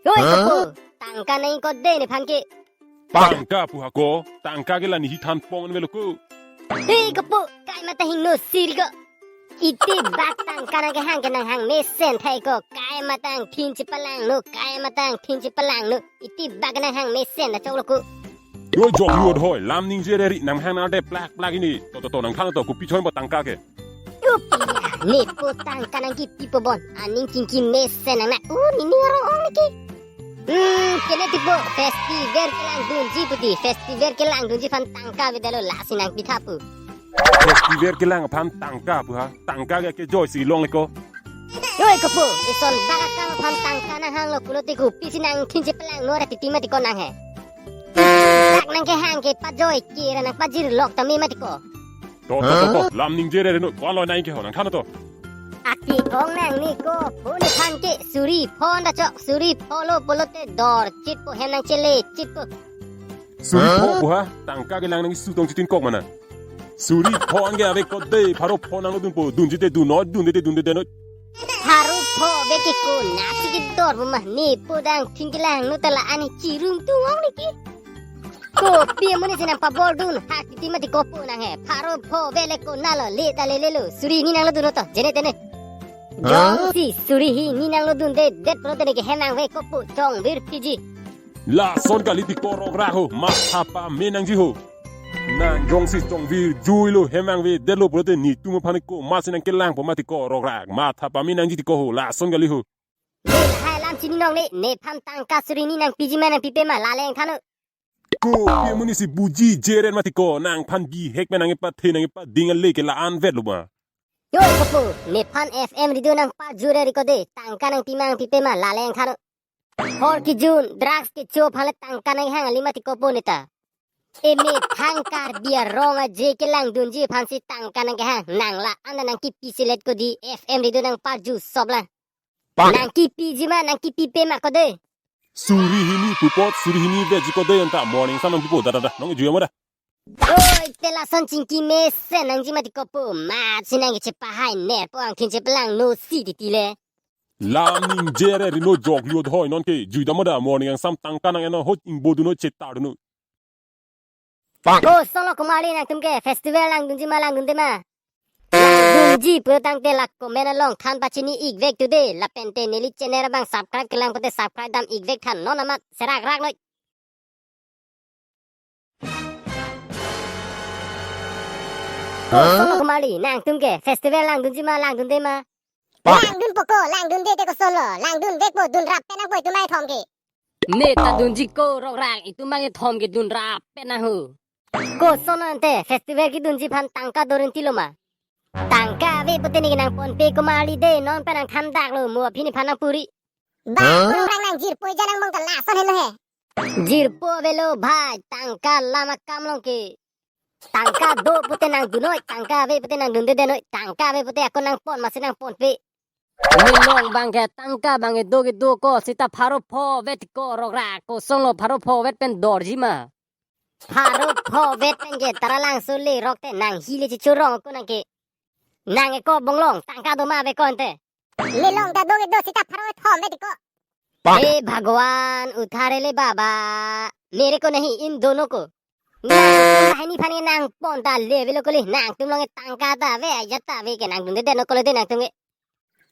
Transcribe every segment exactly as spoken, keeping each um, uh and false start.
Oi, kopo, tangka nangji ko de nephan ke. Tangka pu ha ko, tangka ke la nehi thanpon avelo ko. Hei kopo, kaima ta hingno siri ko. Itibak tangka nangkehang ke nanghang mesen thai ko, kaima ta angthin chepalangno, kaima ta angthin chepalangno. Itibak nanghang mesen ta choklo ko. Oi jok lut hoi, lam ningje reri, nanghang nang de plak plak ini. To to to, nangthan to, kopi choi ba tangka ke. Kopi ya, nepo tangka nangkipi po bon, aning chingki mesen nang na, uh, nini arong ong niki. Hmm, kene tipo, festival kelangdunji pu ti, festival kelangdunji aphan tangka avedetlo, lasi nangpi tha pu. Festival kelang aphan tangka pu ha, tangka ke kejoi si longle ko. Oi kopo, ison bak akam aphan tangka nanghanglo pulote kopisi nangthin chepalangno ra titi mati ko nang he. Bak nangkehang ke pajoi kera nangpajirlok tame mati ko. To to to to, lam ningje reri no, ko-an loi nangji ke ho, nangthan to. Aki ong nang ni kopo nephan ke suri pho-an ta chok, suri pho lo pulote dorchit po, hem nangchele chit po. Suri pho pu ha, tangka kelang nangji su tong chitin kok mana. Suri pho-an ke ave ko de, pharo pho nanglodun po, dunji te dunnoi, dunde te dunde denoi. Pharo pho ave ke konatsi kedor po ma, nepo ta angthin kelangno ta la-an chirung tung ong niki. Kopi amonit si nangpabordun, ha titi mati kopo nang he. Pharo pho ave le konatlo, le ta lelelo. Suri hini nanglodun to, jene tene. Jongsi suri hini nanglodundedet pulote neke hem nangve kopo, chongvir piji. Lason kali ti ko rokrak ho, matha pame nangji ho. Nang jongsi chongvir juilo hem nangvedetlo pulote netum aphan komatsi nangkelang po ma ti ko rokrak, matha pame nangji ti ko ho, lason kali ho. Ne lahai alam chini nongle, nephan tangka suri hini nangpiji ma nangpipe ma, la le nangthannon. Kopi amonit si buji jeret mati ko, nangphan bihek pen nangkepathe nangkepading ale ke la-an vetlo ma. Oi kopo, nephan F M radio nangparju reri ko de, tangka nangpi ma nangpipe ma, la le nangthannon. Hor kejun, drugs kecho aphan le tangka nanghang kali mati kopo neta. Emethang Karbi arong aje kelangdunji aphansi tangka nangkehang, nang la-an ta nangkipi selet ko di, F M radio nangparju sop lang. Nangkipiji ma, nangkipipe ma ko de. Suri hini pu apot, suri hini veji ko de anta, morning sam nangpipo, da da da, nong ejui amo da. Oi, te lason chingki mesen nangji mati kopo, matsi nangkechepahai nepo angthin chepalangno si titi le. Lam ningje reri no, jok lut hoi, non ke jui dam da, morning angsam tangka nang-ennon, hot ingbodunnon, chetardunnon. Kosonlo komarli nangtum ke, festival langdunji ma langdunde ma? Langdunji pulotangte la comment along than pachini ikvek tu de, lapente neli channel abang subscribe kelang pote subscribe dam ikvek tha, non amat serak rak noi. Kosonlo komarli nangtum ke, festival langdunji ma langdunde ma? Langdun po ko, langdunde te kosonlo, langdunvek po, dunrap pen nangpo itum athom ke. Neta dunji ko rokrak, itum abang ithom ke dunrap pen nang ho. Kosonlo ante, festival kedunji aphan tangka dorin tilo ma? Tangka ave pote neke nangponpe komarli de, non pen nangthan daklo, mo aphi nephan nangpuri. Ba, orang nang jirpo ija nang bong ta lason heno he. Jirpo avelo bhai, tangka lam akam along ke. Tangka do pote nangdunnoi, tangka ave pote nangdundedenoi, tangka ave pote ako nangpon masi nangponpe. Nelong abang ke tangka abang kedo kedo ko seta pharo pho vet ko rokrak, kosonlo pharo pho vet pen dorji ma? Pharo pho vet pen ke Taralangso lerok te nanghi le chichorong ko nang ke. Nang eko bonglong tangka do ma ave ko ante. Nelong ta do kedo seta pharo thom vet ko. हे भगवान, उद्धार ले बाबा, मेरे को नहीं, इन दोनों को। Nangtum banghini aphan ke nangpon ta le avelo kali, nangtum along ke tangka ta ave, ajat ta ave ke nangdundedet no kali de nangtum ke.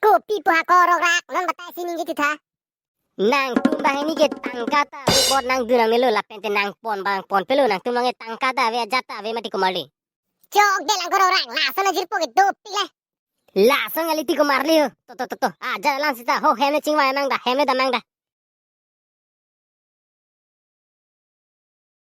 Kopi pu ha ko rokrak, non batai si ningje tu tha. Nangtum banghini ke tangka ta ave, bot nangdun nangnelo, lapente nangpon abang ponpelo, nangtum along ke tangka ta ave, ajat ta ave mati komarli. Chok de lang ko rokrak, lason ajirpo ke dopik le. Lason kali ti komarli ho. To to to to. Ajat alam seta ho hem le chingvai mang da, hem le dam mang da.